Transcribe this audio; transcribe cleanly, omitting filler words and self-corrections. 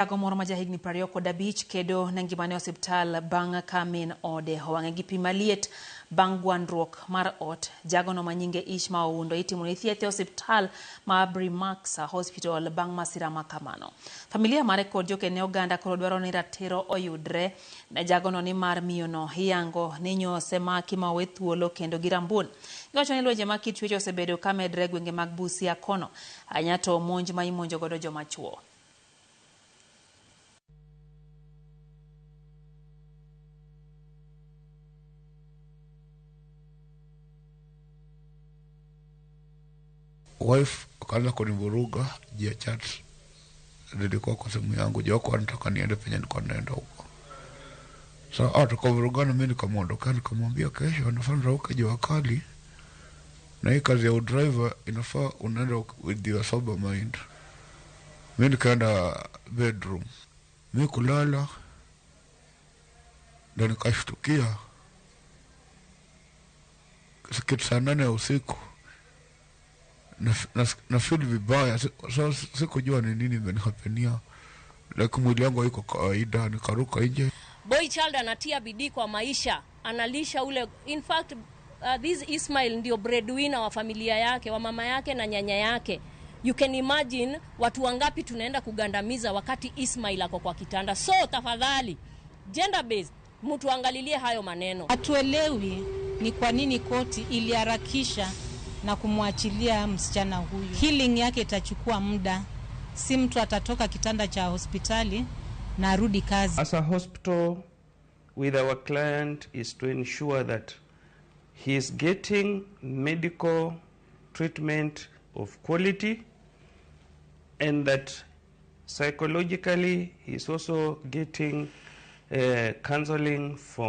Jago moro ma jahigni 25 kedo ne ngimane e osiptal bang' ka min ode owang'e gi pi maliet bang' gwandruok mar ot. Jagono ma nyinge Ishma Oundo itimone thieth e osiptal ma Brimax Hospital bang' masira ma kamano. Familia mare kod jokene oganda koro dwaro ni ratiro oyudre ne jagono nimar miyono iyango ni nyose maki ma owe thuolo kendo gi rambun. Giwacho ni lwenje mag kit chwech osebedo ka medre e gwenge mag Busia kono, ahinya to monj ma imonjo godo joma chuo. Wife akaanza kunivuruga juu ya chat zilikuwa kwa simu yangu, juu hakuwa anataka niende penye nilikuwa naenda huko. So tukavurugana, mimi nikamwondokea, nikamwambia kesho nafaa nirauke jua kali, na hii kazi ya udriver inafaa unaenda with your sober mind. Mi nikaenda bedroom, mi kulala, ndo nikashtukia kitu saa 8 ya usiku na feel vibaya, so sikujua ni nini imenihapenia, like mwili wangu haiko kawaida, nikaruka nje. Boy child anatia bidii kwa maisha, analisha ule, in fact this Ismail ndio breadwinner wa familia yake, wa mama yake na nyanya yake. You can imagine watu wangapi tunaenda kugandamiza wakati Ismail ako kwa kitanda. So tafadhali, gender based, mtu angalilie hayo maneno. Hatuelewi ni kwa nini koti iliharakisha na kumwachilia msichana huyu. Healing yake itachukua muda, si mtu atatoka kitanda cha hospitali na arudi kazi. As a hospital with our client is to ensure that he is getting medical treatment of quality and that psychologically he is also getting counseling from